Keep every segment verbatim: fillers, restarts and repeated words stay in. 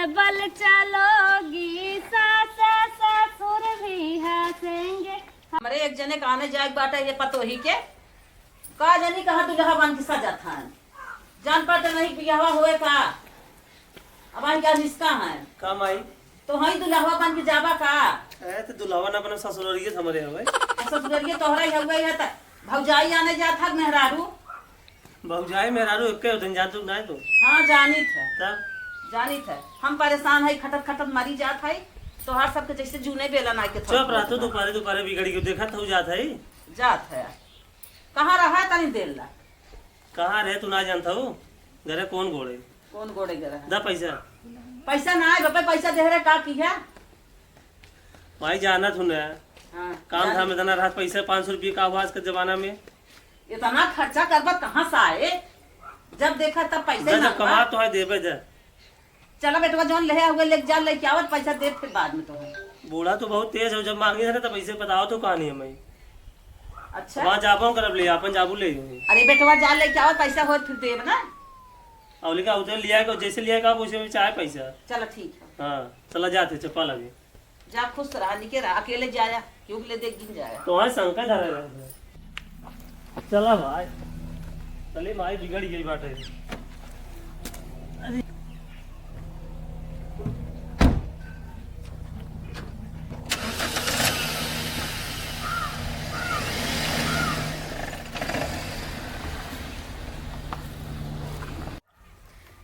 बल चलोगी, सास ससुर भी हंसेंगे। हमरे एक जने के आने जाए के बाटे ये पतोही के, का जानी कहाँ दुल्हा बन के सजत हन। जान पाते नहीं बियाहवा होए का। अब आई का रिश्ता है। का माई? तो हई दुल्हवा बन के जाबा का? ए, तो दुल्हवा ना अपने ससुररिये से हमरे हवे। ससुररिये तोहरा ही हवे है त भौजाई आने जात हक मेहरारू। भौजाई मेहरारू एक्के होते हैं, जान तू ना है तू। हाँ, जानित है। तब? जानित है। हम परेशान है, खटत खटत मरी जात है। तोहार सबके जैसे जूने बेलन आके थोड़ा चुप रह तू, बहुत। दोपहरे दोपहरे बिगड़ी के देखत हऊ जात है। जात है। कहाँ रहा तनी देर ला? कहाँ रहे तू ना जानत हऊ? घरे कौन गोड़े? कौन गोड़े गए रहा? दा पैसा। पैसा ना आए बापे, पैसा दे रहे का किया? भाई जानत हूँ ना। हाँ, काम जान- धाम में इतना रहा, पैसा पाँच सौ रुपये का हुआ आज के जमाना में। इतना खर्चा करबा कहाँ से आए? जब देखा तब पैसे दा, जब मांगबा। कमा तो है देबे दे। चला बेटवा, जौन लेहे हुए लेके जा, लेके आवत, पैसा दे फिर बाद में तो। बूढ़ा तो बहुत तेज हो, जब मांगी है ना तब ऐसे बताओ तो कहानी हमें। अच्छा। वहाँ जाबो करब ले, अपन जाबू ले। अरे बेटवा, जा लेके आवत, पैसा होत फिर देब ना। और लेके आवते लिया को, जैसे लिया का वैसे में चाहे पैसा। चला ठीक है। हाँ, चला जाते चप्पा लगे। जा खुश रहा, निके रहा, अकेले जाया, क्यों ले देख दिन जाया। तो वहाँ शंका धरा रहा है। चला भाई, चले भाई, बिगड़ गई बाटे। अरे।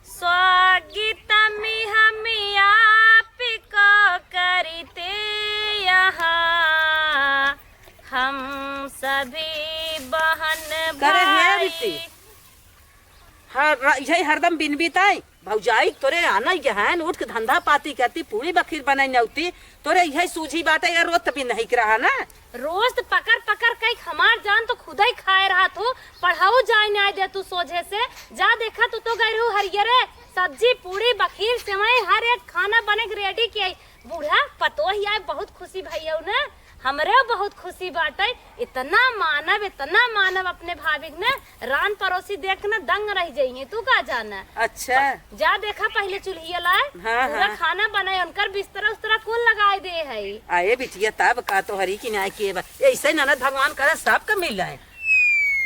स्वागतम हम आपको करते यहाँ, हम सभी बहन करे हे भाई। बिट्टी, हर, यही हरदम बिनबी ताई, भौजाई तोरे आना ही है, उठ के धंधा पाती करती, पूरी बखीर बनाई नौती, तोरे यही सूझी बाटे, ये रोत भी नहीं रहा ना। रोज त पकड़ पकड़ के हमार जान तो खुदे खाए रहत हो, पढ़ाऊ जाए ना दे तू सोझे से। जा देखा तू तो गई रहू हरियरे, सब्जी, पूड़ी, बखीर, सेवई, हर एक खाना बने के रेडी किया। बूढ़ा पतोह आए, बहुत खुशी भैया ना, हमरे बहुत खुशी बाटे। इतना मानव, इतना मानव अपने भाभी के ना, रान पड़ोसी देख ना दंग रह जाइए, तू का जाना। अच्छा। जा देखा पहले चुल्हिया लाए, हाँ, पूरा हाँ। खाना बनाए, उनकर बिस्तरा उस्तरा कुल लगाए दे है। आए बिटिया, तब का तोहरी की न्याय किए बा, ऐसे ननद भगवान करे सबके मिले।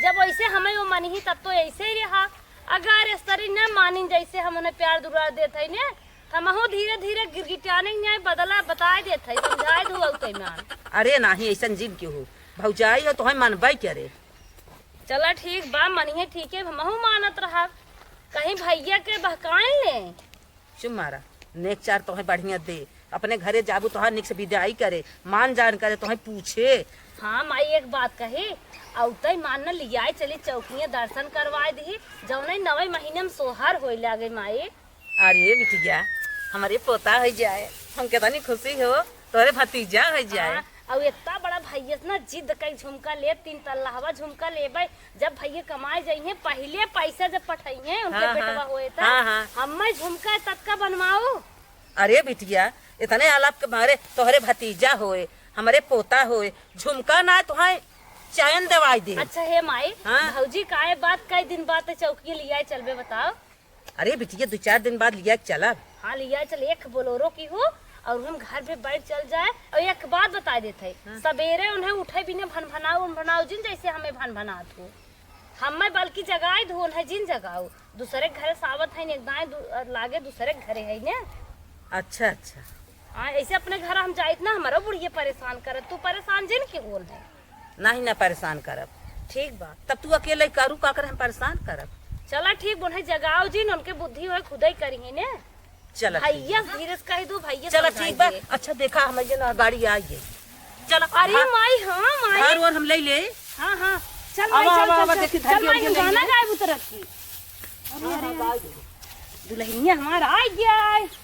जब ऐसे हमें वो मनही तब तो ऐसे ही रहा, अगर इस तरह न मानिन जैसे हम उन्हें प्यार दुलार देत है ने, हमहू धीरे धीरे गिरगिटाने न्याय बदला बताए देत है, समझाए दू औते मान। अरे नाही, ऐसन जिन क्यों हो, भौजाई हो तो हम मनबे करे। चला ठीक बा, मनिहे ठीक है, हमहू मानत रहा, कहीं भैया के बहकाइन ले। चुप मारा, नेक चार तोहे बढ़िया दे, अपने घरे जाबू तोहार निक से विदाई करे, मान जान करे, तोहे पूछे। हाँ माई, एक बात कही, औते मान न लियाए चली चौकिया दर्शन करवाए दी, जौने नवे महीने में सोहर होए लागे माई। अरे बिटिया, हमरे पोता हो जाए, हमके तनी खुशी हो, तोरे भतीजा हो जाए। हाँ, अउ इतना बड़ा भैया से ना जिद कई झुमका ले, तीन तल्ला हवा झुमका लेबे, जब भैया कमाए जइहें, पहिले पैसा जब पठइहें, उनके हाँ, बेटवा हाँ। होए त, हाँ, हाँ। हम्मे झुमका ततका बनवाऊ। अरे बिटिया, इतने आलाप के मारे तोहरे भतीजा होए, हमरे पोता होए, झुमका ना तोहाए चैन देवाई दे। अच्छा हे माई, हाँ। भौजी काहे बात कई दिन बाद चौकी लियाए चलबे बताओ? अरे बिटिया, दो चार दिन बाद लिया के चलब। हाँ, लिया चल, एक बोलोरो की हो और हम घर पे बैठ चल जाए। और एक बात बता देत है, हाँ। सबेरे उन्हें उठे बिना भनभनाओ, भनभनाओ जिन जैसे हमें भनभनात हो। हमें बल्कि जगाए दो, उन्हें जिन जगाओ। दूसरे के घरे सावत है, एक दाएं दू-, लागे दूसरे के घरे है ने। अच्छा, अच्छा। हाँ, ऐसे अपने घर हम जाइत ना, हमारा बुढ़िया परेशान करत, तू परेशान जिन के होन है। नाही ना परेशान करब। ठीक बा। तब तू अकेले करू का करे, हम परेशान करब। चला ठीक, उन्हें जगाओ जिन, उनके बुद्धि होए खुदे करिए ने। चला ठीक भैया बा। धीरे से कह दो, भैया चला समझाई ठीक बा। दे। अच्छा देखा, हम ये ना गाड़ी आई है। चला, अरे हाँ। माई, हाँ माई। घर और हम ले ले। हाँ, हाँ। चल आवा, माई, चल, आवा, चल, आवा, चल। देखी, चल धर माई, के हम ले गाना ले। गाए उतरत की। अरे, हाँ, अरे, हाँ, अरे। गाए दे। दुल्हनिया हमारा आ गया है।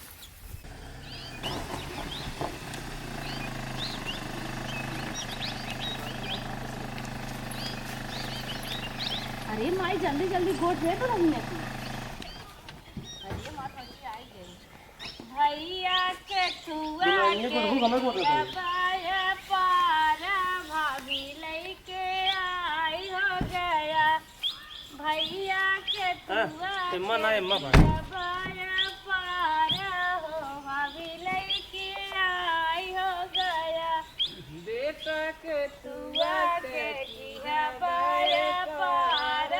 अरे माई, जल्दी जल्दी गोठ दे दुल्हनिया की। अरे माँ, थोड़ी आई गई। भैया के तुआ दुल्हनिया के को ढूंढ हमें को दे दे। बाया पारा भाभी लइके आई हो गया। भैया के हाँ, तुआ एम्मा ना, के एम्मा भाई। बाया पारा हो के तुआ के किहा बाया पार,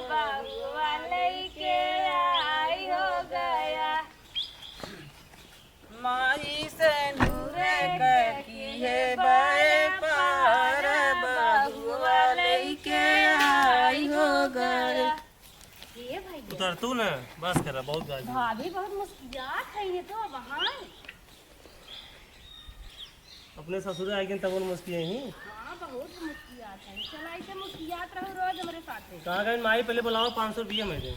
बहुआ लइके आई हो गया। माई से नूरे के किहे बाए पार, बहुआ लइके आई हो गया। ये भाई उतर तू ना, बस करा, बहुत गाली। भाभी बहुत मुस्कियात है ये तो वहाँ। अपने ससुरे आइगेन तब मुस्कियाई ही। हाँ, बहुत मुस्कियात है। चला, ऐसे मुस्कियात रहो रोज हमरे साथे। कहाँ गए माई? पहले बुलाओ, पाँच सौ रुपया मैं दे।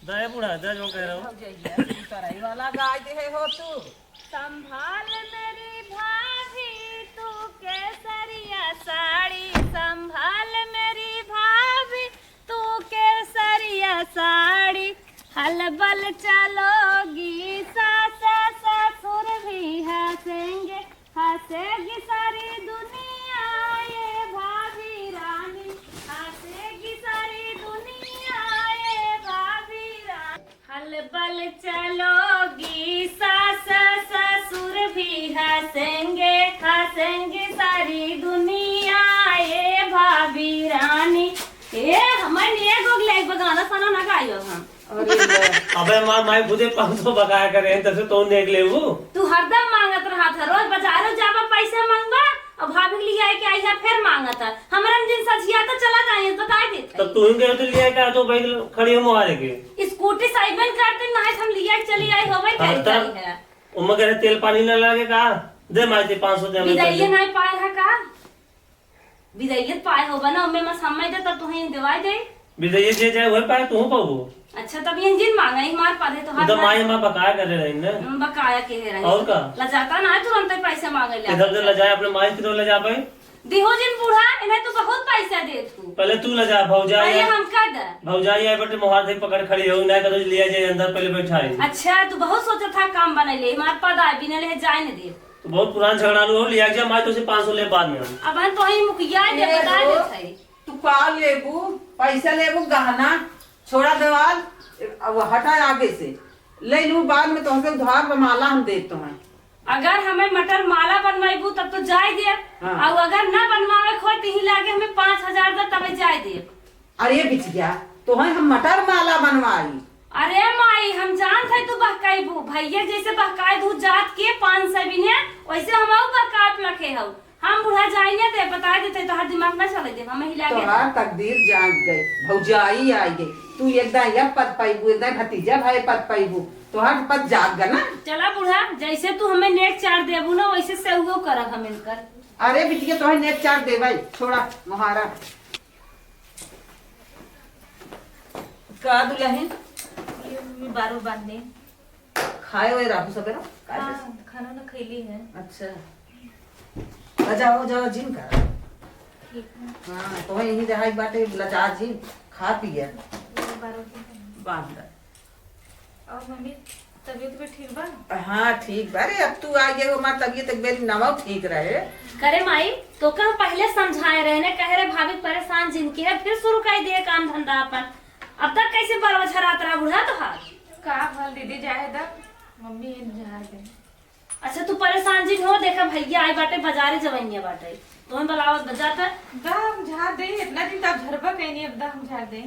दे बूढ़ा, दे जो कह रहा हूँ। भौजैया, तू तरई वाला गाय दे हो तू। संभाल मेरी भाभी, तू केसरिया साड़ी, संभाल मेरी भाभी, तू केसरिया साड़ी। हलबल चलोगी सास, ससुर भी हँसेंगे, हँसेगी सारी दुनिया ये भाभी रानी, हँसेगी सारी दुनिया ये भाभी रानी। हलबल चलोगी सास, ससुर भी हँसेंगे, हँसेंगे सारी दुनिया ये भाभी रानी। ए, हमर नेग ओग ले बगाना सना ना गायो हम। अरे ले। अबे हमार माई खुदे पाँच सौ बकाया करे हैं, तब से तो नेग लेबू। तू हरदम मांगत रहत है, रोज बाजारो जाबा पैसा मांगबा, और भाभी के लिए आए के आई है फिर मांगत है। हमरा जिन सझिया तो चला जाए, बताई देत है। तब तू ही गए तो लिया का तो भाई खड़ी हो मुहारे के। स्कूटी साइबन करते ना है, हम लिया के चली आई होबे हाँ, करी तब जाई है। उम्मा करे तेल पानी ना लागे का? दे माई ते पाँच सौ दे, हमें बिदाइये कर दे। ना पाए है का? बिदाइये पाए होबा ना, उम्मे मस हम्मे दे, तब तुहें देवाई दे। बिदाइये जे जाए, वही पाए, तू पाबू। अच्छा, तब ये जिन मांगा, ये मार पादे तो हाथ उधर मार। माई माँ बकाया करे रही ना। हम बकाया के है रही। और का? लजाता ना है, तुरंत ही पैसे मांगे ले। इधर उधर लजाए, अपने माई की तरह लजा पाए। दिहो जिन बूढ़ा, इन्हें तू बहुत पैसा दे तू। पहले तू लजा, भौजाई पहले है। हम कर दे। भौजाई है, बेटे, मोहार से पकड़ खड़ी हो, ना करो, लिया जाए अंदर, पहले बैठा है। अच्छा, तू बहुत सोचा था काम बने ले, मार पद आए, बिना ले जाए न दे। तू बहुत पुरान झगड़ालू हो, लिया जा, माई तो से पाँच सौ ले बाद में हम। अब हम तो ही मुखिया जे ए बता हो, देत है। तू का लेबू? पैसा लेबू, गहना, छोड़ा देवाल, अब हटा आगे से। ले लू, बाद में तोहसे उधार बा, माला हम देत तोहें। अगर हमें मटर माला बनवाइबू तब तो जाए दे, हाँ। और अगर ना बनवावे खोए तो ही लागे हमें पाँच हजार दे तबे जाए दे। अरे बिटिया, तोहें हम मटर माला बनवाई। अरे माई, हम जानत है तू बहकाइबू, भैया जैसे बहकाए दू जात के पाँच सौ बिने, वैसे हम बहकाए लखे हऊ। हम बूढ़ा जाइए दे, बता देते, तोहार दिमाग ना चले दे, हम हिला के तोहार तकदीर जाग गए, भौजाई आई गई, तू एक दाई अब पद पाइबू, एक दाई भतीजा भाई पद पाइबू, तोहार पद जाग गए ना। चला बूढ़ा, जैसे तू हमें नेट चार देबू ना, वैसे से वो करब हम इनकर। अरे बिटिया, तोहे नेट चार देबै, छोड़ा मोहारा। का दुलहिन? ये मम्मी बारू बांध दे। खाए हुए राहू सबेरा? का हाँ, खाना ना खैली है। अच्छा। आ जाओ, जाओ, जिन का। ठीक है। हाँ, तो यहीं रहा एक बाटे लचा जिन, खा पिए। ये बारू बांध दे। बांध दे। और मम्मी, तबीयत भी ठीक बा? हाँ, ठीक बा। अरे, अब तू आ गए हो, हमार तबीयत एक बेरी नवा ठीक रहे। करे माई, तो कल पहले समझाए रहे ने, कहे रहे भाभी परेशान जिन की है, फिर शुरू कर दिए काम धंधा अपन। अब तक कैसे बरवा झरात रहा बूढ़ा तोहार? का भल दीदी, जाए द, मम्मी इन झाड़ दे। अच्छा, तू परेशान जिन हो, देखा भैया आई बाटे, बाजारे जवनिया बाटे, तुम्हें बुलावत बजाता। द हम झाड़ दे, इतना दिन तक झरबा कहीं नहीं, अब द हम झाड़ दे।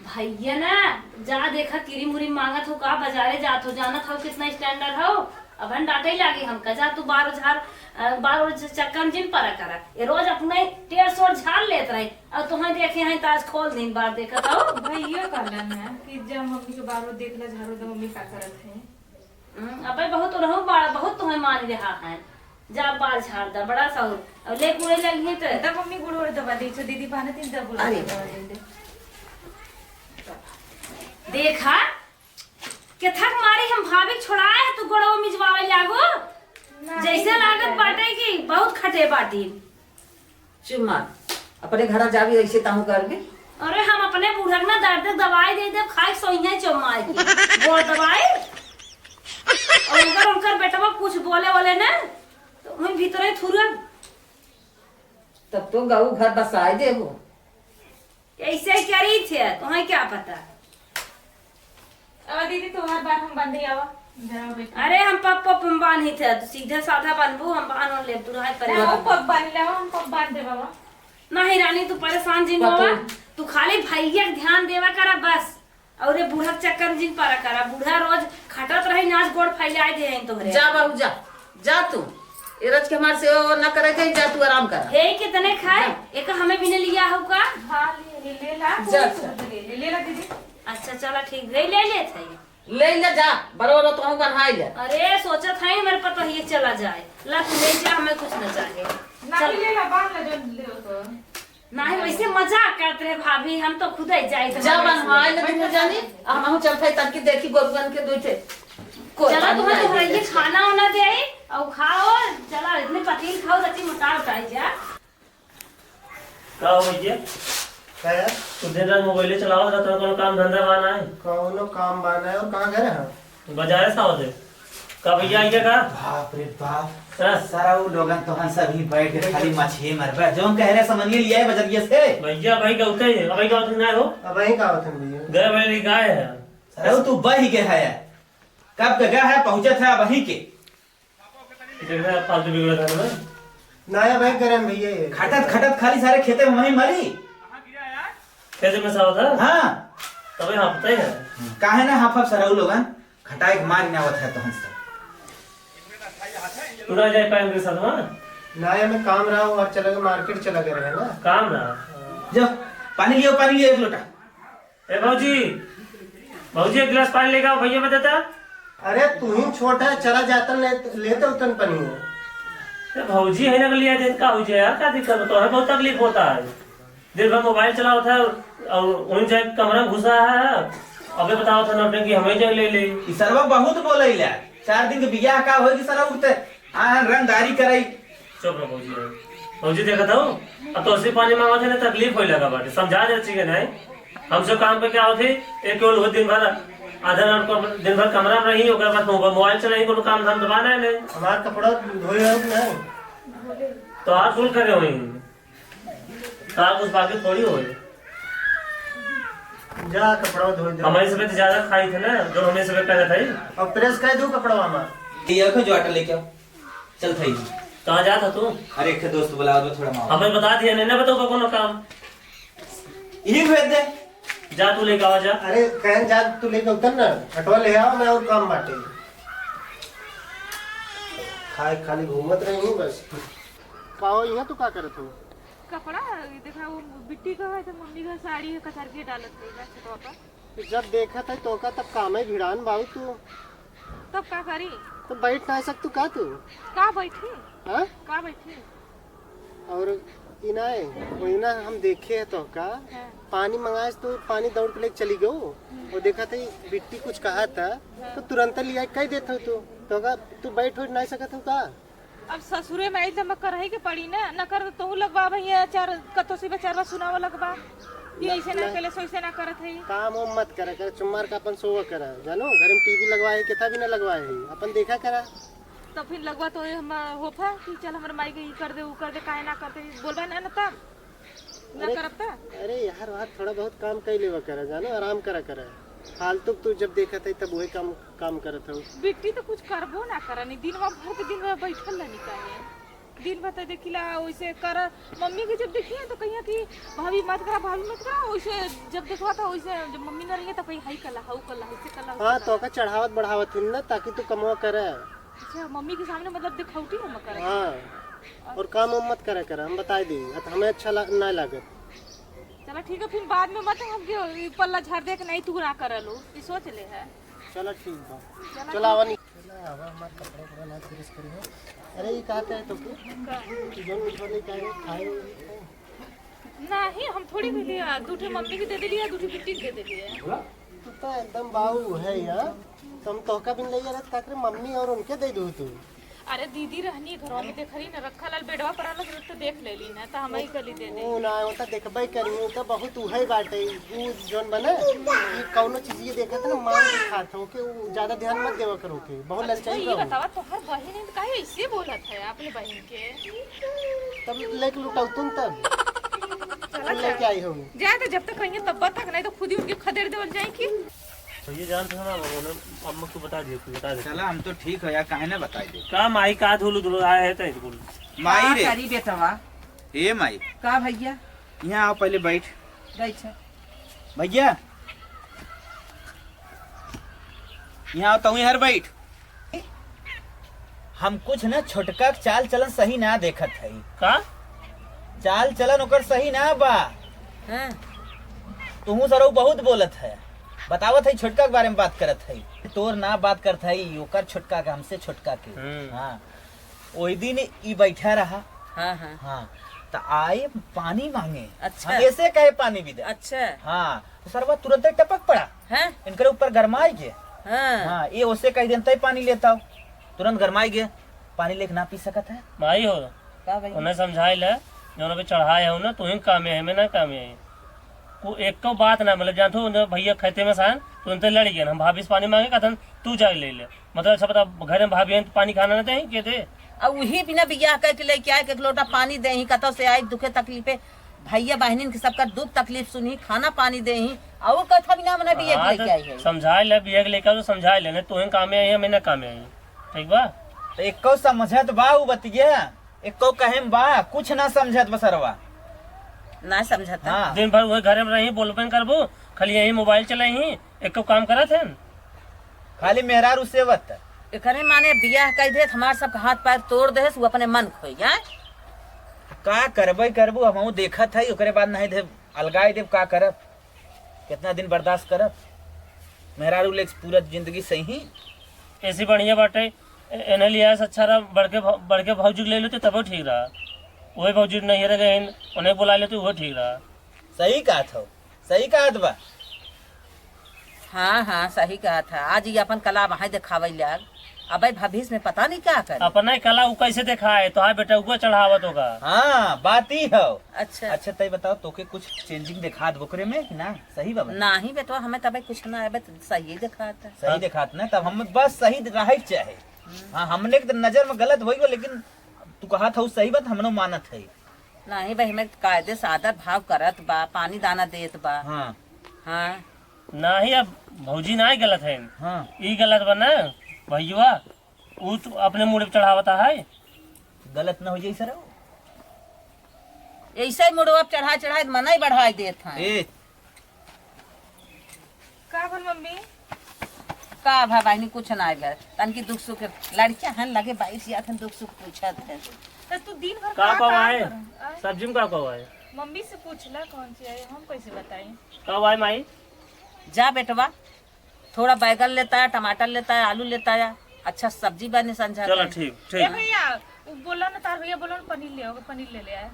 भैया ना, जा देखा, किरी मुरी मांगत हो का, बाजारे जात हो, जानत हो कितना स्टैंडर्ड हो, अब हम डांटे लागे हमका, जा तू बारो झार, अ, बारो च-, चक्कर में जिन परा करा। ये रोज अपने टेढ़ सोर झार लेत रहे, अब तुम्हें देखे हैं तो आज खोल दिन बार देखत हो। भैया कहलन है कि जब मम्मी के बारो देख ला, झाड़ू दे, मम्मी का करत है। हम्म, अबे बहुत रहो बड़ा, बहुत तुम्हें मान रहा है। जा बार झाड़ दा, बड़ा सा हो। अब ले कूड़े लगी है तो। तब मम्मी गुड़ उड़ दबा दे, छो दीदी पाने तीन तब गुड़ अरे। दबा दे दे। देखा, केथक मारी हम भाभी छोड़ाए है, तू गोड़वा मिजवावे लागो। ना, जैसे नहीं लागत है। बाटे कि बहुत खटे बाटी। चुप मार, अपने घरा जाबी, ऐसे ताहू करबी। अरे, हम अपने बूढ़ा के ना दर्द के दवाई दे देब, खाए सोइहे चुम्माए के। वो दवाई, और अगर उनकर बेटवा कुछ बोले बोले ना, तो उन भीतरे थुरब। तब तो गऊ घर बसाए देबो। ऐसे ही करी थे, तुम्हें क्या पता। अब दीदी, तुम्हार बात हम बंदे आवा। जाओ बेटी। अरे हम पप पप हम बांधी थे, तू सीधे साधा बांधबू, हम बांध और लेब, तू रहे ना, परेशान। वो पप बांध ले, हम पप बांध दे बाबा। नहीं रानी, तू परेशान जिन पतो। बाबा, तू खाली भैया के ध्यान देवा करा बस। और ये बूढ़ा के चक्कर में जिन पड़ा करा, बूढ़ा रोज खटत रही, नाच गोड़ फैलाए दे हैं तोहरे। जा बाबू जा, जा तू। ये रच के हमारे सेवा वेवा ना करे के, जा तू आराम कर। हे कितने खाए, एक हमें भी ने लिया होगा। हाँ, ले, ले, ले ला, जा, पूरी जा। सूद ले, ले, ले ला दीदी। अच्छा चला ठीक, ले, ले ले थे। ले ले जा, बरो बरो तोहू बन्हाई ले। अरे सोचत है मेरे पतोहिए चला जाए, ला तू ले जा, हमें कुछ न चाहे। ना चल। ले ला, बांध ले जो ले तो। नाही, वैसे मजाक करत रहे भाभी, हम तो खुदे जाइत जा हमारे बन्हाई ले से। दुनू जानी, आ हमहू चलत है तब की देखी गोरुअन के दुइ ठे। कोई चला, बात तुम्हें नहीं तो है, ये देखी। खाना वाना दे आई, और खाओ, चला, इतने पतील खाओ, रची मोटा उटाई जा। का हो भैया? का है? तू दिन रात मोबाइले चलावत रहत हो, कोनो काम धंधा बा नाहीं? कौनो काम बा नाहीं, और कहाँ गए रहा? बाजारे से आवत है। का भैया, आई क्या का? बाप रे बाप। हाँ। सारा उ लोगन तोहन सभी बैठ के खाली मछली मरबे। जौन कह रहे समनिए लिया है बजरिया से। भैया, भाई का उठे है। भाई का उठे ना हो? अब वहीं का होते हैं भैया। गए भाई, गाय है। सारा उ तू बही के है। कब के गए है, पहुँचत है वहीं के। देख रहे हैं, फालतू बिगड़त है ना। नया भाई गरम भैया ये। खटत खटत खाली सारे खेते में वहीं मरी। खेते में से आवत है? हाँ। तबे हाँ, पता ही है। काहे ना हाँफब सरऊ लोगन? खटाई के मार में आवत है तोहन से। तू ना जाए पाएंगे साथ में? ना, ये में काम रहा, वो चला गया, मार्केट चला गया रहे ना। काम रहा? जो, पानी लियो, पानी लियो एक लोटा। ए भौजी, भौजी एक गिलास पानी लेके आओ, भैया बता देता। अरे तू ही छोटा है, चला जाता ले, लेते उतन पानी है। ए भौजी है ना, लिया दे, का हो जाए यार, का दिक्कत होता है, बहुत तकलीफ होता है। दिन भर मोबाइल चलावत है और वहीं जाए कमरा में घुसा है। अबे बतावत है नौटंकी, हमें जाए ले ले। ई सरवा बहुत बोलैला। चार दिन के बियाह का होई कि सरवा उठते, आ रंगदारी कराई। चुप रहो भौजी, रहो। भौजी देखत हो, अब तो असली पानी मांगत है ना, तकलीफ होई लगा बाटे। समझा दे अच्छी के नहीं। हमसे काम पे क्या होते, एक केवल हो दिन भर आधा रात को दिन भर कमरा में रही, ओकर बाद मोबा-, मोबाइल चलाई, कोनो काम धाम तो बा नहीं, नहीं। हमार कपड़ा धोए हो कि नहीं? तो आज कुल करे हुई। का कुछ बाकी थोड़ी होई। जा कपड़ा धोए दे। हमारे सब तो ज्यादा खाई थे ना, जो हमें सब पहले था ही। अब प्रेस कर दू कपड़ा हमार। ये रखो जो आटा लेके आओ। चल था ही। कहाँ जाता तू? अरे एक दोस्त बुलावा तो थोड़ा मावा। हमें बता दिया नहीं ना, बताओ कोनो काम। यही भेज दे। जा तू लेके आवा जा। अरे कहन जा तू लेके उतर ना, हटवा ले आओ, मैं और काम बाटे। खाए खाली घूमत रही हूँ बस। का हो, यहाँ तू का करत हो? कपड़ा, ये देखा, वो बिट्टी का है, तो मम्मी का साड़ी है, कचर के डालत रही है छतवा पर। तो जब देखत है तोका, तब कामे भिड़ान बाऊ तू। तब का करी? तो बैठ ना सकतू का तू? का बैठी? हाँ? का बैठी? और ई ना है, वही ना हम देखे है तोका, हाँ। पानी मंगाए से तू पानी दौड़ के लेके चली गयो। हम्म। और देखत है बिट्टी कुछ कहा था, हाँ। तो तुरंत लिया कह देत हो तू। तोका, तू बैठ उठ ना सकत हो का? अब ससुरे में आई त हमें करही के पड़ी ना, न कर तोहू लगवा भैया चार कतो से बचारवा सुनावा लगवा। ये ऐसे ना नहीं। कैले सो ऐसे ना करत है। काम वाम मत करे, करे चुम्मार का अपन सोवा करे, जानो घर में टीवी लगवाए है, कितना भी ना लगवाए है, अपन देखा करा। तो फिर लगवा तो ये हम होफा कि चल हमर माई के ई कर दे, ऊ कर दे, काहे ना करते, बोलबा ना, ना तब। ना अरे, करब त? अरे यार, वहाँ थोड़ा बहुत काम कर लेवा करे, जानो, आराम करा करे। फालतू तू जब देखत है तब वही काम, काम करत हो। बिट्टी तो कुछ करबो ना करनी, दिन भर भर के दिन भर बैठल रहनी काहे? दिन भर तो देखिला वैसे कर, मम्मी के जब देखिए तो कहिए कि भाभी मत करा, भाभी मत करा, वैसे जब देखवा तो वैसे जब मम्मी ना रहिए तो कहीं हाई कला, हाउ कला, ऐसे कला, वैसे हाँ, कला। तो का चढ़ावत बढ़ावत हिन ना ताकि तू कमवा करे। अच्छा, मम्मी के सामने मतलब दिखौती हम करे? हाँ, और काम वाम मत करे करे, हम बताए दी, अब हमें अच्छा ला-, ना लागत। चला ठीक है, फिर बाद में मत हमके ई पल्ला झाड़ दे के नहीं तू ना करलो, ई सोच ले है। चला ठीक बा। चला चला ठीक। आवा नी। चला आवा, हमार कपड़ा उपड़ा ना प्रेस करी हो। अरे ई कहते है तो के? का? कि जौन मिठवा लेके आए खाए। नहीं, हम थोड़ी दे दिया, दू ठे मम्मी के दे दिया, दू ठे बिट्टी के दे दिया। तू तो एकदम बाऊ है यार, तो हम तोहका बिन ले रहे ताकरे मम्मी और उनके दे दू तू। अरे दीदी रहनी घरों में देख रही ना, रखा लाल बेडवा पर अलग तो देख ले ली ना, तो हम ही कली दे दे। ऊ ना, वो तो देखबे करी, वो तो बहुत उहे बाटे, ऊ जौन बने, कि कौनो चीज ये देखत ना, मांग के खात हो, के ऊ ज्यादा ध्यान मत देवा करो के, बहुत अच्छा, ललचाई ये बा ऊ। बतावा, तोहर बहिन है, काहे ऐसे बोलत है अपने बहिन के? तब लेके लुटाऊ तुम तब। चला फिर लेके जा। आई होगी। जाए तो जब तक रहिए तब तक, नहीं तो खुद ही उनके खदेड़ देवल जाए की। भैया जानत हो ना, उन्हें अम्मा को बता दियो, तू बता दे। चला, हम तो ठीक है यार, काहे ना बताई दे। का माई का धुलू धुलू आए है तो कुल। माई का रे। करी बेटवा? ए माई। का भैया? यहाँ आओ, पहले बैठ। बैठ। भैया, यहाँ आओ, तू हर बैठ। हम कुछ ना छोटका के चाल चलन सही ना देखत हई। का? चाल चलन ओकर सही ना बा। हाँ। तुहू सरऊ बहुत बोलत है, बतावत है, छोटका के बारे में बात करत है। तोर ना बात करत है, ओकर छोटका के, हमसे छोटका के। हम्म। हाँ, ओई दिन ई बैठा रहा। हाँ, हाँ। हाँ, त आए पानी मांगे। अच्छा। हम ऐसे कहे पानी भी दे। अच्छा। हाँ, तो सरवा तुरंत टपक पड़ा। हैं? इनकरे ऊपर गरमाई गे। हाँ। हाँ, ये ओसे कह देन तय पानी लेता हो। तुरंत गरमाई गे, पानी लेके ना पी सकत है। माई हो, का भाई? उन्हें समझाई ले, जौन अभी चढ़ाए हो ना, तुहीं कामे है, मैं ना कामे है। को एक तो बात ना, मतलब, जानत हो, उन्हें भैया खेते में सान, तुरंते लड़ गए। हम भाभी से पानी मांगे, कहतन, "तू जाके ले ले।" मतलब, अच्छा बता, घर में भाभी हैं तो पानी खाना ना दे, के दे? अब वही बिना बियाह करके लेके आए, के एक लोटा पानी दे ही, कतौ से आई, दुखे तकलीफे, भैया बहनिन के सबका दुख तकलीफ सुनी, खाना पानी दे ही, और कथा बिना मना बियाह के हाँ, लेके तो आई है। समझाए ले, बियाह के लेके आओ तो समझाए ले, नहीं तुहीं कामे आई है, मैं ना कामे आई। ठीक बा? तो एको समझत बा उ बतिया, एको कहे में बा, कुछ ना समझत बा सरवा। ना समझत। हाँ। दिन भर वही घरे में रही, बोलबे न करबू, खाली यही मोबाइल चलाई ही, एको काम करत है? खाली मेहरारू सेवत। एकरे माने बियाह कइ देत, हमार सब हाथ पैर तोड़ देस, उ अपने मन खोई, आय? का करबे करबू, हमहू देखत है, ओकरे बाद नहीं दे, अलगाई देब, का करब? कितना दिन बर्दाश्त करब? मेहरारू लेके पूरा जिंदगी सही। ऐसी बढ़िया बाटे, ए-, एने लिया से अच्छा रहा, बड़के भौ-, बड़के भौजी के ले लेते तबो ठीक रहा। वही भौजी नहीं रह गए, उन्हें बुला लेते, वो ठीक रहा। सही कहत हो, सही कहत बा। हाँ, हाँ, सही कहत है। आज ये अपन कला वहाँ देखावे लाग। अबे भविष्य में पता नहीं क्या करे। अपना ही कला उ कैसे देखाए? तोहार बेटा ऊपर चढ़ावत होगा। हाँ, बात ही हो। अच्छा। अच्छा, तय बताओ, तोके कुछ changing देखात ओकरे में कि ना? सही बा? नहीं बेटवा, हमें तबे कुछ ना आवे, तो सही देखात है। सही हाँ। देखात ना, तब हम बस सही राहे के चाहे। हम्म। हाँ, हमने के तो नजर में गलत होई बा, लेकिन तू कहत हऊ सही बात, हमनो मानत है। नहीं भाई, हमें कायदे से आदर भाव करत बा, पानी दाना देत बा। हाँ। हाँ। नाही, अब भौजी नाही गलत है। हाँ। ई गलत बा ना, भैया, ऊ तो अपने मूड़े पे चढ़ावता है। गलत ना हो जाई सर। ऐसे ही मुड़वा पे चढ़ाई चढ़ाई मनई बढ़ाई देत हैं। ए। का भल मम्मी? का भा बहिनी, कुछ ना आइल। तनकी दुख सुख लड़किया हन लगे बाइस जात हन, दुख सुख पूछत है। तो तू दिन भर का का का काम आए? करन? आए? सब्जी में का का आए? मम्मी से पूछ ला कौन सी आई, हम कैसे बताई? का आए माई? जा बेटवा, थोड़ा बैगन लेता है, टमाटर लेता है, आलू लेता है, अच्छा सब्जी बने संझा चलो के। ठीक, ए ठीक। भैया, उ बोला ना, तार भैया बोला ना, पनीर ले आओगे, पनीर ले ले आए।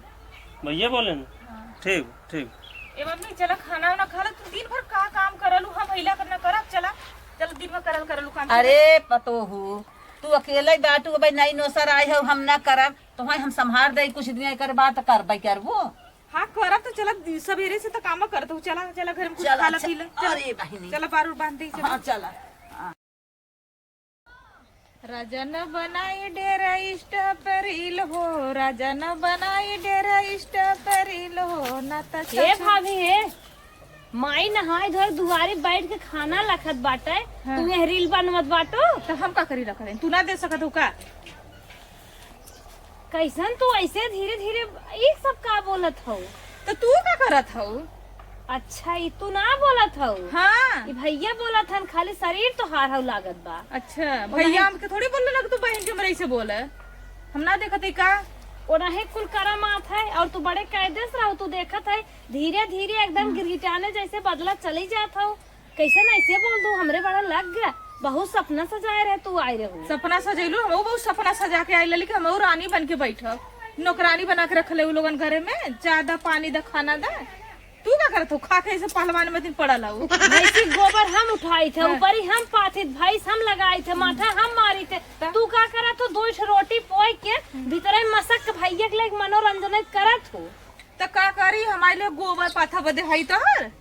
भैया बोले ना? हाँ। ठीक, ठीक। ए मम्मी, चला खाना वाना खा ला, तू दिन भर का काम करलू, हम अइला करना करब, चला, चल दिन भर करल करलू काम। अरे पतोहू, तू अकेले बाटू, भाई नई नौसर आए हो, हम ना करब, तो हम संभार दे कुछ दिन, एकर बाद करबे करबू। हाँ, करब तो चला, दि-, सबेरे से तो काम करत हूँ। चला, चला, घर में कुछ चला, खा ला, अच्छा, पी ला, चला। अरे बहिनी। चला, बार उर बांध दे, चला। हाँ, चला। हाँ। राजा न बनाई डेरा स्टॉप रील हो, राजा न बनाई डेरा स्टॉप रील हो, ना त ए ससुर भाभी, ए, माई नहाए धोए दुआरे बैठ के खाना लखत बाटे, हाँ। तू यह रील बनवत बाटो? तो हम का करी रख रहे? तू ना दे सकत हो का? कैसन तू ऐसे धीरे धीरे ई सब का बोलत हऊ? तो तू का करत हऊ? अच्छा, ई तू ना बोलत हऊ? हाँ। ई भैया बोलत हन, खाली शरीर तोहार हऊ लागत बा। अच्छा, ओ भैया नहीं। हमके थोड़ी बोलने लग, तू बहन के हमरे से बोले, हम ना देखत हई का? ओ नहीं कुल करम आत है, और तू बड़े कायदे से रहो, तू देखत है, धीरे धीरे एकदम हाँ। गिरगिटाने जैसे बदला चली जात हऊ। कैसे ना ऐसे बोल दू, हमरे बड़ा लग गया। बहुत सपना सजाए रहे, तू आए रहू। सपना सजैलू, हम बहुत सपना सजा के आइल, लेकिन हम रानी बन के बैठब। नौकरानी बना के रख ले उ लोगन घरे में, जा दा, पानी दा, खाना दा। तू का करत हो? खा के ऐसे पहलवान में दिन पड़ल हऊ। भैंसी गोबर हम उठाई थे, हाँ। ऊपरी हम पाथी थे, भैंस हम लगाई थे, माथा हम मारी थे। त? तू का करत हो? दो ठो रोटी पोई के भीतरे मसक के भैया के लेके मनोरंजन करत हो। त का करी, हमारे लिए गोबर पाथा बदे हई तोहर?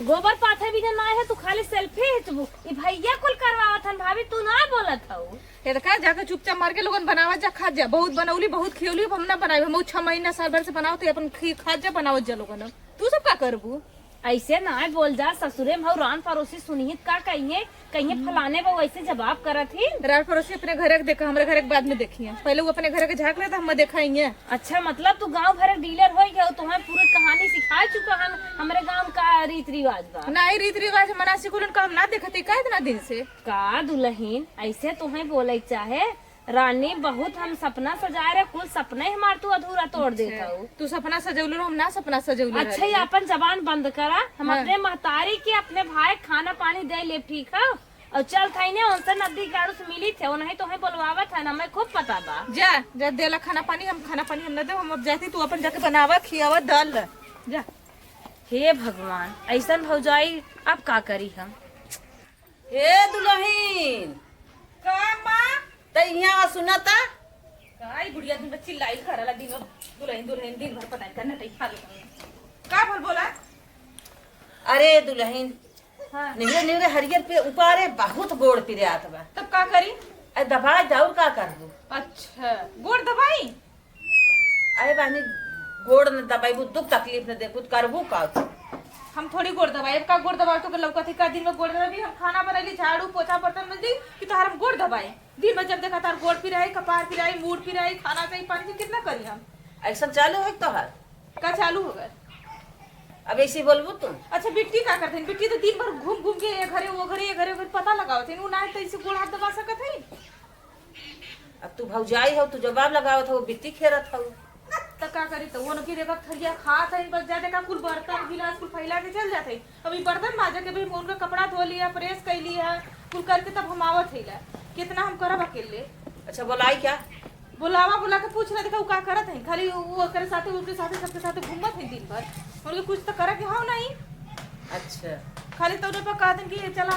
गोबर पाथा भी ना है, तू खाली सेल्फी खींचबू। ई भैया कुल करवावत हन भाभी, तू ना बोलत हऊ। हे त का, जाके चुपचाप मार के लोगन बनावत जा, खात जा। बहुत बनौली, बहुत खियौली, अब हम ना बनाई। हम छह महीना, साल भर से बनावत हई, अपन खी-, खात जा, बनावत जा लोगन। तू सब का करबू? ऐसे नाहीं बोल जा, ससुरे में हऊ, रान पड़ोसी सुनिहित का कहिए, कहिए फलाने बहू ऐसे जवाब करत ही। रान पड़ोसी अपने घरे के देखा, हमरे घरे के बाद में देखिए, पहले वो अपने घरे के झाँक लेता, हम देखाइए। अच्छा, मतलब तू गाँव भर के डीलर होइ गयो, तुम्हें पूरी कहानी सिखा चुका हन, हमरे गाँव का रीत रिवाज बा। नाहीं, रीत रिवाज मना सिकुलन का हम ना देखत ही का इतना दिन से। का दुलहिन, ऐसे तुम्हें बोले के चाहे, रानी, बहुत हम सपना सजाए रहे, कुल सपना ही हमार तू अधूरा तोड़ देत हऊ। तू सपना सजौले रहो, हम ना सपना सजौले अच्छा, ये रहली। अपन जबान बंद करा। हम हाँ। अपने महतारी के, अपने भाई खाना पानी दे ले, ठीक है? और चल थाई ने उनसे नदी गाड़ू से मिली थे, उन्हें तो हमें बुलवावत है ना, हमें खूब पता बा। जा, जा देला खाना पानी, हम खाना पानी हम न देब, हम अब जाती, तू अपन जाके बनावा, खियावा, डाल ले। जा। हे भगवान, ऐसन भौजाई अब का करी हम? हे दुलहिन। का माँ? त इहाँ आ सुना त। का ई बुढ़िया दिन भर चिल्लाई करला, दिन भर दुलहिन, दुलहिन, दिन भर पता नहीं का नटई फालतू। का भल बोला? अरे दुलहिन, हाँ। निवरे, निवरे हरियर पे उपारे बहुत गोड़ पिरात बा। तब का करी? अरे दबाई दे, और का करबू? अच्छा, गोड़ दबाई? अरे बहनी, गोड़ न दबाइबू, दुख तकलीफ न देखबू, त करबू का तू? हम थोड़ी गोड़ दबाई, अब का गोड़ दबाई तो लौकत है, का दिन में गोड़ दबाई, हम खाना बनैली, झाड़ू, पोछा, बर्तन मंजली, कि तोहार हम गोड़ दबाई? दिन में जब देखा तार गोड़ पिराई, कपार पिराई, मूड़ पिराई, खाना चाही, पानी चाही, कितना करी हम? ऐसा चालू है तोहार? का चालू हो गए? अब ऐसे बोलबू तू? अच्छा, बिट्टी का करते हैं? बिट्टी तो दिन भर घूम घूम के ये घरे, वो घरे, ये घरे, वो घरे पता लगावत है, वो ना है तो ऐसे गोड़ हाथ दबा सकत है? अब तू भौजाई हो, तू जवाब लगावत हो, बित्ती खेरत हो। त का करी, त वो नकी देखा थरिया खात है, बस जा देखा कुल बर्तन गिलास कुल फैला के चल जाते। अब ई बर्तन माजे के भी उनका कपड़ा धो लिया, प्रेस कर लिया, कुल करके तब हम आवत है ला। कितना हम करब अकेले? अच्छा, बोलाई क्या? बोलावा, बोला के पूछ ले, देखा उ का करत है। खाली वो ओकरे साथे, उनके साथे, सबके साथे घूमत है दिन भर। उनके कुछ तो करे के हो नहीं। अच्छा। खाली तो उन्हें पर कहतन कि चला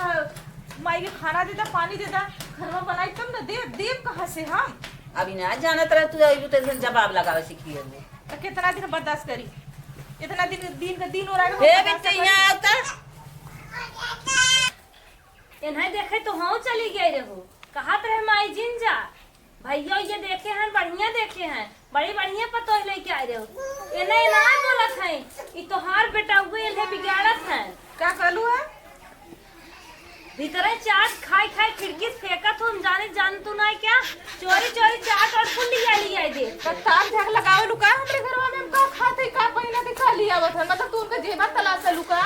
माई के खाना दे दा, पानी दे दा, घरवा बनाई तब न दे, देब कहाँ से हम? अभी ना जानत रह तू, अभी तो जवाब लगावे सीखी है। तो कितना दिन बर्दाश्त करी? इतना दिन, दिन का दिन और आगे हे बर्दाश्त बिट्टी, करी। यहाँ आवता। इन्हें देखे तो हम चली गए रहो, कहत रहे माई जिन जा, भैया ये देखे हैं, बढ़िया देखे हैं, बड़ी बढ़िया पतोह लेके आए रहो। इन्हें ना बोलत है, ई तोहार बेटा हुए, इन्हें बिगाड़त है। का कहलू है? भीतरे चाट खाई खाई खिड़की से फेंकत हो, हम जाने जान तू ना क्या? चोरी चोरी चाट और कुल लिया लिया दे। कत्तार झाग लगावे लुका हमरे घरवा में, हम का खात है, का पहिना के का लियावत है? मतलब तू उनका जेबा तलाश लुका?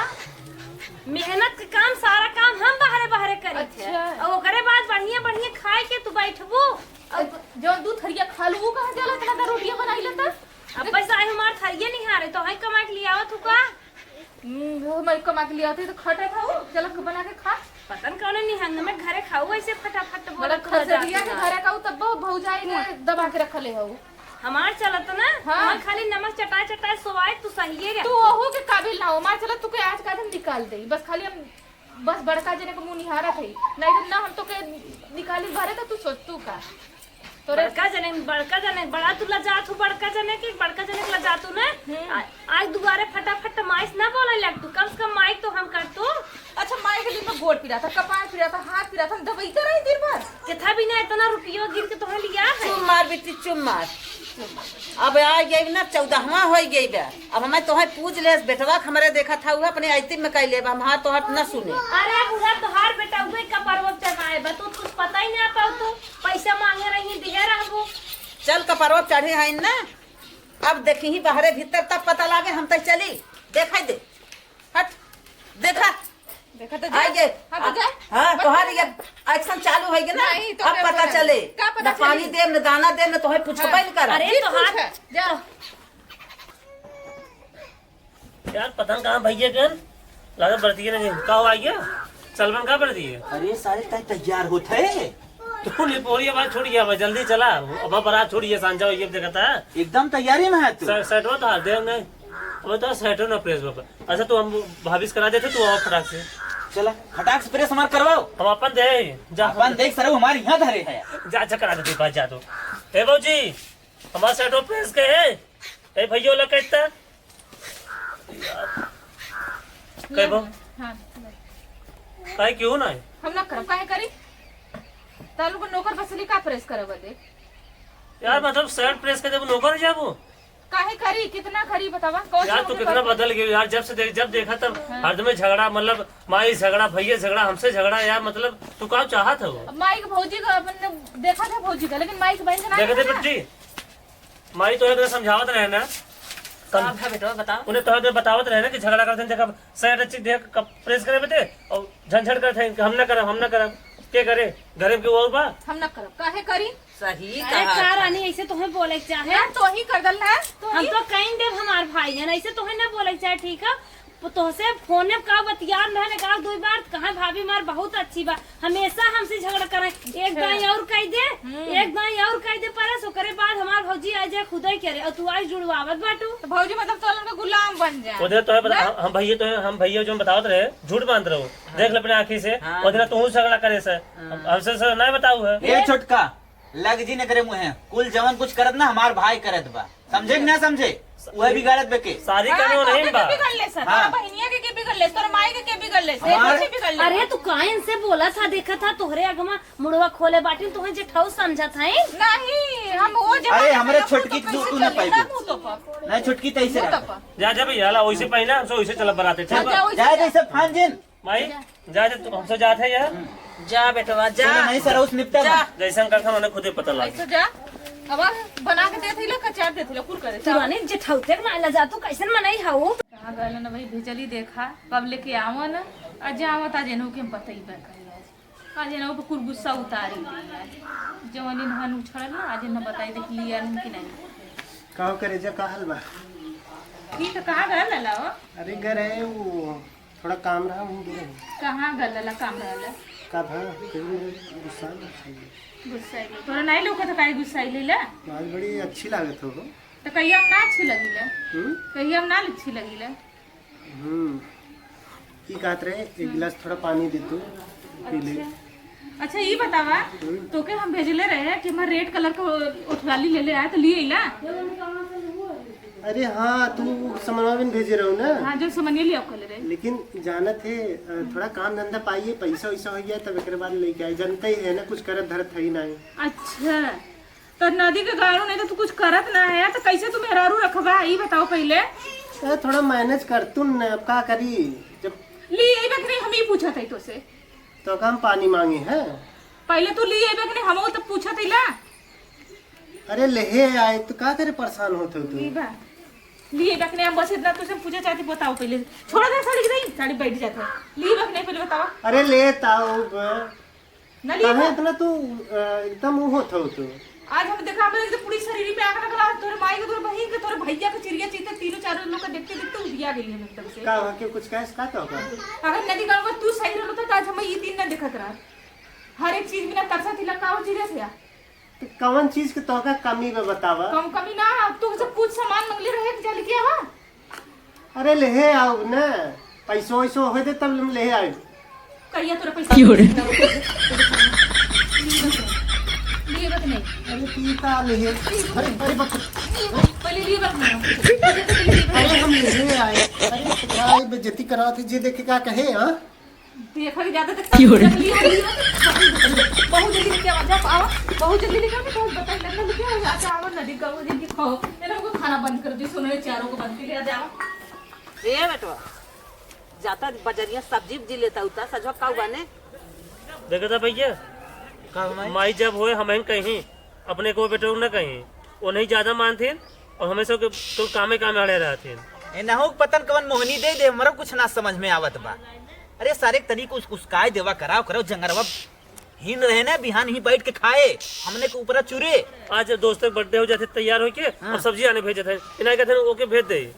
मेहनत के काम, सारा काम हम बाहरे बाहरे करी थे। अच्छा। और ओकरे बाद बढ़िया बढ़िया खाए के तू बैठबू। और जो दू थरिया खा लू, वो कहाँ जाला? इतना रोटियां बनाई लेता। अब पैसा आई हमार थरिया नहीं हारे, तो है कमा के लियावत हूँ का? हम्म, वो मैं कमा के लियावत हूँ, तो खटे खाऊ, चला के बना के खा। पता न कौन निहंग में घरे खाऊ, ऐसे फटाफट बोला मतलब तू खसेलिया के घरे खाऊ, तब वो भौजाई ने दबा के रखले हऊ। हमार चलत ना, हाँ। हमार खाली नमक चटाए चटाए सोवाए, तू सहिए रह। तू ओहू के काबिल ना हो, हमार चलत तू के आज का दिन निकाल दे, बस खाली हम बस बड़का जने के मुँह निहारत है, नहीं तो ना हम तो के निकाली घरे तो तू सोच तू का? तोरे बड़का जने, बड़का जने, बड़ा तू लजात हूँ, बड़का जने के, बड़का जने के लजात हूँ ना। हम्म। आ-, आज दुआरे फटाफट माइस ना बोले लग तू, कम से कम माइक तो हम कर तू। अच्छा, माई के लिए मैं गोड़ पिरात है, कपार पिरात है, हाथ पिरात है, हम दवाई तो रही दिन भर। कितना भी ना इतना रुपयो गिन के तोहे लिया है। चुप मार बेटी, चुप मार। अब आ गई ना, चौदहवाँ हो गई बे। अब हमें तोहे पूछ ले, बेटवा के हमरे देखा था, उहे अपने आइती में कह लेबा, हमार तोहर न सुने। अरे बूढ़ा, तोहार बेटा उहे का पर्वत चढ़ाए बा, तू कुछ पता ही ना पाऊ, तू पैसा मांगे रही, दिहे रहबू। चल कपरवा चढ़े हैं ना, अब देखी ही बाहरे भीतर तब पता लागे, हम तय चली, देखाई दे, हट, देखा। देखा तो जा। आइए। हाँ, तो जा। हाँ, मत तोहार बोल। ये action चालू है ना, नहीं, तो अब क्या पता बोला? चले। का पता ना पानी चली? देम, ना दाना देम, ना तोहे पूछबे हाँ। न करा। अरे, जी, तोहार पूछ है। जा। यार, पता न कहाँ भैया के, लगा बरतिए नहीं, का हुआ ये? चलबन का बरतिए? अरे, सारे तय तैयार होत है। तू नहीं पोरी, अब छोड़ गया, मैं जल्दी चला। अब बारात छोड़िए, सांझा ये देखता है। एकदम तैयारी में है तू। सर, सेट हो तो हाथ दे हमने। अब तो सेट हो ना प्रेस बाबा। अच्छा, तो हम भाभी से करा देते, तू आओ फटाक से। चला, फटाक से प्रेस हमार करवाओ। हम अपन दे, जा। अपन देख सरऊ, हमारे यहाँ धरे है। जा, जा, करा देते, पास जा तो। ए भौजी, हमार सेट हो प्रेस के है। ए भैया, ला कहता। कहबो? हाँ। काहे क्यों ना है? हम ना करब, काहे करी? तालू को नौकर बसली का प्रेस करब दे? यार, मतलब सेट प्रेस के जब नौकर जाबो? काहे करी, कितना करी बतावा, कौन यार, सा तू मुझे कितना कर- बदल गई यार, जब से देख, जब देखा तब हाँ। हरदम झगड़ा, मतलब, माई झगड़ा, भैया झगड़ा, हमसे झगड़ा यार, मतलब, तू का चाहत हो? अब माई के भौजी का अपन देखा था, भौजी का, लेकिन माई के बहन के ना देखा था देखा ना। बिट्टी, माई तो इतना समझावत रहे ना, का सम-, भा बेटवा बताओ। उन्हें तो इतना बतावत रहे ना कि झगड़ा करते हैं, देखा, सैड अच्छी देख, कब प्रेस करे बते, और झंझट करते हैं कि हम ना करब, हम ना करब, के करे, घरे के और बा? हम ना करब, काहे करी? सही अरे कहा का था। रानी, ऐसे तोहे बोले के चाहे? यार, तो ही कर दल है, तो हम ही। तो कहीं देव हमार भाई है, ऐसे तोहे ना बोले के चाहे, ठीक है? तो तोहसे फोन में का बतियान रहे, का दो बार, कहाँ भाभी हमार बहुत अच्छी बा, हमेशा हमसे झगड़ा करे, एक अच्छा। दाई और कह दे, हम्म। एक दाई और कह दे, पर ओकरे बाद हमार भौजी आ जाए खुदे करे, और तू आज जुड़वावत बाटू। तो भौजी मतलब तो उनका गुलाम बन जाए। उधर तो है, बता, ना? हम, हम भैया तो है, हम भैया जो बतावत रहे, झूठ बांध रहे हो, हाँ। देख ले अपने आँखी से, हाँ। उधर तू झगड़ा करे से, हाँ। हम, हमसे से नहीं बताऊ है। ए छोटका, लग जी न करे मुँहे। कुल जवन कुछ करत ना, हमार भाई करत बा। समझे कि ना समझे? उहे बिगाड़त बेके। शादी हाँ, करने तो नहीं के बा। के बिगड़ ले सर? हाँ। तोर बहिनिया के के बिगड़ ले? तोर माई के के बिगड़ ले? हमार कुछ बिगड़ ले? अरे, तू काहे इनसे बोला था? देखा था, तोहरे अगवा मुड़वा खोले बाटिन, तोहे जेठाऊ समझत है? नहीं, हम वो जमाने अरे, में हमरे रहू, छोटकी तो तू, कैसे तू ना चली? पाई ना तू। मुँह तो पर। नहीं, छोटकी तैसे मुँह तो रहता। पर। जा, जा भैया, ला, वैसे पहिना, हमसे वैसे चलब बराते, ठीक हाँ, बा? जा, वैसे जा, जा। जैसे फांजिन। माई, जा, जा, तू हमसे जात है यार। जा बेटवा, जा। चलो, नहीं सर, उस निपटा जा। ना। जैसन करथन, उन्हें खुदे पता लागे। ऐसे जा, अब बना के दे थी लो, कचार दे थी लो, कुल करे। तू रानी जेठौते के ना लजा, तू कैसन मनई हऊ? कहाँ गए ना भाई, भेजली देखा, कब लेके आवो ना, आ जावत आज इन्हों के हम पता ही बा कहीं आज। आज इन्हों पर कुल गुस्सा उतारी दी आज। जवन इन्हन उछड़ल ना, आज इन्हें बताई देख लिया कि नहीं। का हो करे जा, का हाल बा? ठीक है, कहाँ गए लाला हो? अरे घर है वो थोड़ा काम रहा, वहीं गए हैं। कहाँ गलला काम रहला? का भा, फिर भी गुस्सा ना खाइए। गुस्साइले? तोरा नहीं लौकत है काहे गुस्साइले ला? आज बड़ी अच्छी लागत हो। तो कहिया हम ना अच्छी लगिला? हम्म? कहिया हम ना अच्छी लगिला? हम्म। ई कहत रहे, एक गिलास थोड़ा पानी दे तू, पी ले। अच्छा। अच्छा, ई बतावा, हम्म। तोके हम भेजले रहे कि हमार रेड कलर के ओठलाली ले ले आए, तो लिए अइला? अरे हाँ, तू समनवा बिन भेजे रहो ना। हाँ, जो समनिया लिया कहले रहे। लेकिन जानत है, अ, थोड़ा काम धंधा पाइए, पैसा वैसा हो जाए, तब एकरे बाद लेके आए। जानते ही है ना, कुछ करत धरत है ही ना। अच्छा, तो नदी के गारू नहीं तो तू कुछ करत ना है, तो कैसे तू मेहरारू रखबा, ई बताओ पहले। अरे, थोड़ा मैनेज कर तू न, अब का करी जब ली, ई बकरी हम ही पूछत है तो से। तो का हम पानी मांगे हैं? पहले तू ली अइबे कि नहीं, हमहू तो पूछत हइला। अरे लेहे आए, तो का करे परेशान होत हो तू? ली बा। ली अइबे कि नहीं, हम बस इतना तुझसे पूछे चाहती, बताओ पहले। छोड़ा दे साड़ी की नहीं, साड़ी बैठ जाता है। ली अइबे कि नहीं, पहले बतावा। अरे ले ताऊ ब-, ना ली काहे बा। इतना तू, अ, एकदम वो होत हो तू? आज हम देखा, हम एकदम पूरी शरीर में आग लग रहा, तोरे माई के, तोरे बहिन के, तोरे भैया के, चिड़िया चीते, तीनों चारों लोग के देखते देखते उबिया गई हम एकदम से। का हो, क्यों कुछ कहे, का तो का? अगर नदी गाँव में तू सही रहलो तो आज हम ये दिन ना देखत रहा। हर एक चीज में ना तरसा थी, लक्का हो चीज है। तो कौन चीज के तोहका कमी बा बतावा? कम कमी ना, तू से कुछ सामान मंगले रहे, चल के आवा। अरे लेहे आओ ना, पैसो वैसो होए दे तब हम लेहे आए। कहिया तोरा पैसा क्यों रे? लिए बक नहीं। अरे पीता लेहे। अरे, अरे बक। पहले लिए बक नहीं। अरे हम लेहे आए। अरे भाई बेइज्जती करा थे, जे देखे का कहे, हाँ? देखा कि ज्यादा तक क्यों रे? जंगली हो गई हो। बहुत जल्दी लेके आवा, जा, आवा। बहुत जल्दी लेके आवा, बहुत बताई लगना लेके आवा, जा, आवा, नदी का वो जिनकी खाओ। ये लोग को खाना बंद कर दी, सुनो, ये चारों को बंद के ले आ जाओ। ए बेटवा, जाता बजरिया सब्जी उब्जी लेता उता, सजवा का हुआ ने? देखा था भैया, का हुआ? माई जब होए हम कहीं अपने को बेटे न कहीं, वो नहीं ज्यादा मानथिन और हमेशा के तो कामे कामे अड़े रहथिन। ए नहुक पतन कवन मोहनी दे दे, हमरो कुछ ना समझ में आवत बा। अरे सारे तनी को उस-, उसकाय देवा कराओ, करो जंगरवा हिन रहे ना, बिहान ही बैठ के खाए, हमने के ऊपर चुरे। आज दोस्त के बर्थडे हो जाते तैयार होके हाँ। और सब्जी आने भेजत है, इनाय कहते हैं ओके भेज दे।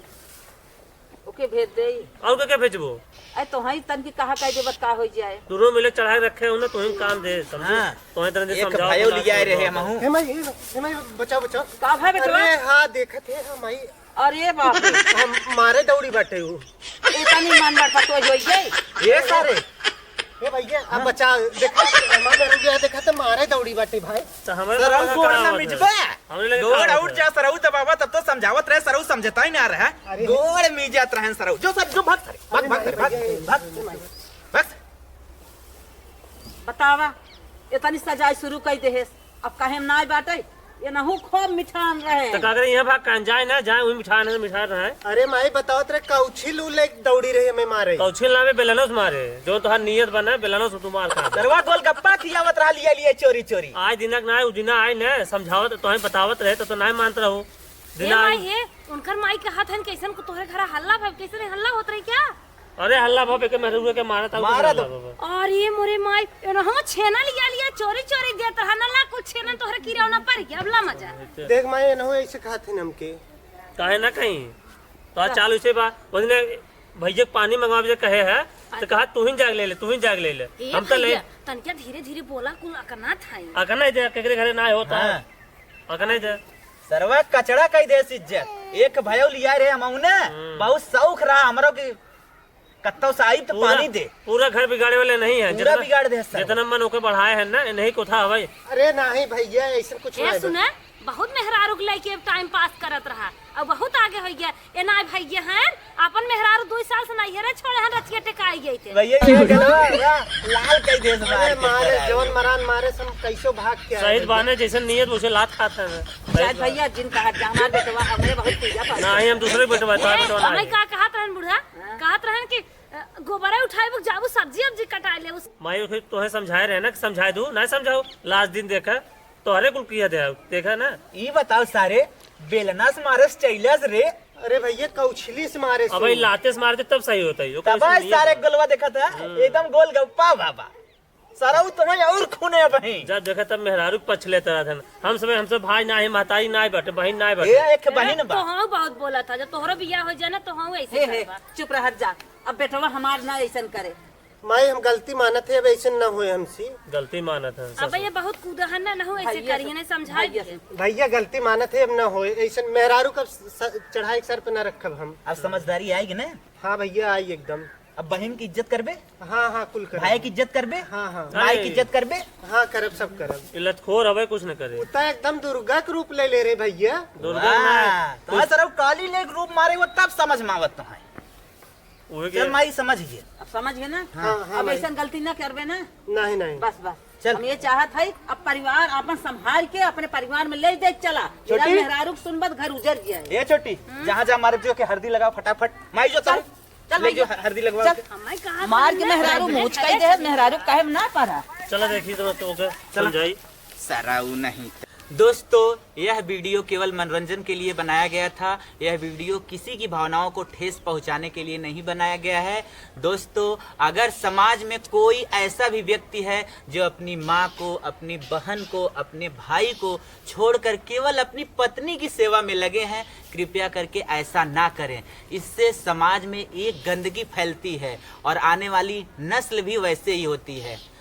ओके भेज दे। और के, के भेजबो? अरे तोहई तन की कहा कह देबत का हो जाए। दोनों मिले चढ़ा के रखे हो ना, तोहई काम दे, समझो? हाँ। तोहई तरह से एक समझाओ भाइयों तो ना लिया रहे समझाओ। हम हूँ। हे माई, हे माई, बचाओ, बचाओ। का भा बेटवा? अरे हाँ, देखत है, हाँ माई। अरे बाप रे। हम मारे दौड़ी बाटे हूँ। इतनी मन बड़ पतोय होई गई। ये सारे। ए भैया, अब हाँ। बचा, देखा, हमारे रुक गया, देखा तो मारे दौड़ी बाटे भाई। तो हमारे सरऊ तो गोड़ ना कहाँ मिजबे। होता है? हमने लगे गोड़ कहाँ उठ होता जा, है? सरऊ दबावा, तब तो समझावत रहे, सरऊ समझता ही ना रहा। अरे। गोड़ मिजत रहन सरऊ। जो सर, जो भाग सारे, भाग, अरे भाग, नहीं, भाग, भैया, भाग, नहीं, भाग। नहीं। बस। बतावा, इतनी सजाई शुरू कर देहेस, अब काहे में ना बाटे? ये नहु खूब मिठान रहे। तो का करे, यहाँ भाग कान जाए ना, जाए वही मिठान है, मिठान रहे। अरे माई, बताओ तेरे कौछी लू ले दौड़ी रही हमें मारे। कौछी लावे, बेलनों से मारे। जो तोहार नियत बना, बेलनों से तू मार खा। सरवा गोलगप्पा खियावत रहा, लिया, लिया, चोरी, चोरी। आज दिनक ना आए, उ दिना आए ना, समझावत, तोहें बतावत रहे, तो, तो ना मानत रहू। ए दिना माई, आए। हे, उनकर माई कहत हन, कैसन को तोहरे घरा हल्ला भव, कैसन हल्ला होत रही क्या? अरे हल्ला भव, एके मेहरुआ के मारत आऊ, मारत हल्ला भव। अरे मोरे माई, एनहु छेना लिया लिया, चोरी चोरी देत रहा, ना ला कुछ छेना तोहरे किरौना पर गया, अब ला मजा। देख माई, एनहु ऐसे कहत हन हमके। काहे ना कहीं? तो आज हाँ। चालू से बा, ओदिने भैया के पानी मंगवावे जे कहे है, तो अच्छा। कहा तू ही जाग ले ले, तू ही जाग ले ले। ए हम तो ले भैया, तनिका धीरे धीरे बोला, कुल अकना था ही। अकना ही दे, केकरे घरे ना होता है। हाँ। अकना ही दे। सरवा कचड़ा कई देस इज्जत। एक भयो लिया रे हमउने, हम्म। बहुत शौक रहा हमरो की कत्तो से आई तो पूरा, पानी दे। पूरा घर बिगाड़े वाले नहीं है। पूरा जितना, बिगाड़ दे सर। जितना मन ओके बढ़ाए है ना, नहीं कोथा हवाई। अरे नहीं भैया, ऐसा कुछ ए, नहीं सुने, बहुत मेहरारू के लेके टाइम पास करत रहा, अब बहुत आगे हो गया। ए ना भैया हैं, अपन मेहरारू दो साल से नैहरे छोड़े हैं, रचिया टेकाई गई थे। भैया ये गलवा, वाह, लाल कई देस अरे मार के मारे, तरह। जवन मरान मारे, सम कैसो भाग के आए शहीद भैया। बाने जैसे नियत वैसे लात खाते हैं। शायद भैया जिन कहा जा, हमार बेटवा हमरे बहुत पूजा पाठ ना ही, हम दूसरे बेटवा, ए, तोहार बेटवा ना हमें है। का कहत रहन बूढ़ा? हाँ। कहत रहन कि, अ, गोबरे उठाए, जाबू सब्जी अब्जी कटाए ले। माई, फिर तोहे समझाए रहे ना कि समझाए दू, ना समझाओ। लास्ट दिन देखा, तोहरे कुल किया दे, देखा ना। ई बताओ सारे, बेलना से मारे से चैलस रे। अरे भैया, कौछली से मारे अबे से। लाते से मार दे तब सही होता है, ओकर तब से नहीं सारे होता। गोलवा देखा था, हम्म। एकदम गोलगप्पा बाबा। सारा उ तुम्हें और खूने बहिन। जब देखा तब मेहरारू के पक्ष लेते रहते हैं। हम सब, हमसे भाई ना है, महतारी ना है बटे, बहिन ना है बटे। ए, एक बहिन बा। तो हाँ बहुत बोला था, जब तोहरो बियाह हो जाए ना तो हाँ ऐसे हे, हे, करबा। चुप रह जा। अब बेटवा हमार ना ऐसन करे। माई, हम गलती मानत है, अब ऐसन ना होए हमसे। गलती मानत है, अब ससुर। ये बहुत कूदा है ना, ना हो ऐसे भैया करिए से, ना, समझाए भैया के। से। भैया गलती मानत है, अब ना होए ऐसन। मेहरारू का स-, चढ़ाई के सर पे ना रखब हम। अब समझदारी आएगी ना? हाँ भैया, आई एकदम। अब बहिन की इज्जत करबे? हाँ, हाँ, कुल करब। भाई की इज्जत करबे? हाँ, हाँ। माई की अरे। इज्जत करबे? हाँ, करब, सब करब। ये लतखोर हवे, कुछ न करे। उ त एकदम दुर्गा के रूप ले ले रे भैया। दुर्गा वाह, ना, तो कुछ सरऊ काली ले के रूप मारे हो तब समझ में आवत तो है। उहे के चल माई समझ गए। अब समझ गए ना? हाँ, हाँ, अब माई। ऐसन गलती ना करबे ना। नहीं, नहीं। बस, बस। चल। हम ये चाहत है, अब परिवार आपन संभाल के अपने परिवार में ले दे चला। छोटी। मेहरारू के सुनबत घर उजर गया है। ए छोटी, हम्म। जहाँ जा मारे जो के हरदी लगाओ फटाफट। माई जो चल, चल। चल ले जो भैया। हरदी लगवा चल। के। हमारे कहाँ मार के सुनना मेहरारू है? मूछ कई दे, मेहरारू कहे में ना पारा। चला देखी तो, तो ओके चला। समझाई। सरऊ नहीं। दोस्तों, यह वीडियो केवल मनोरंजन के लिए बनाया गया था। यह वीडियो किसी की भावनाओं को ठेस पहुंचाने के लिए नहीं बनाया गया है। दोस्तों, अगर समाज में कोई ऐसा भी व्यक्ति है जो अपनी माँ को, अपनी बहन को, अपने भाई को छोड़कर केवल अपनी पत्नी की सेवा में लगे हैं, कृपया करके ऐसा ना करें। इससे समाज में एक गंदगी फैलती है और आने वाली नस्ल भी वैसे ही होती है।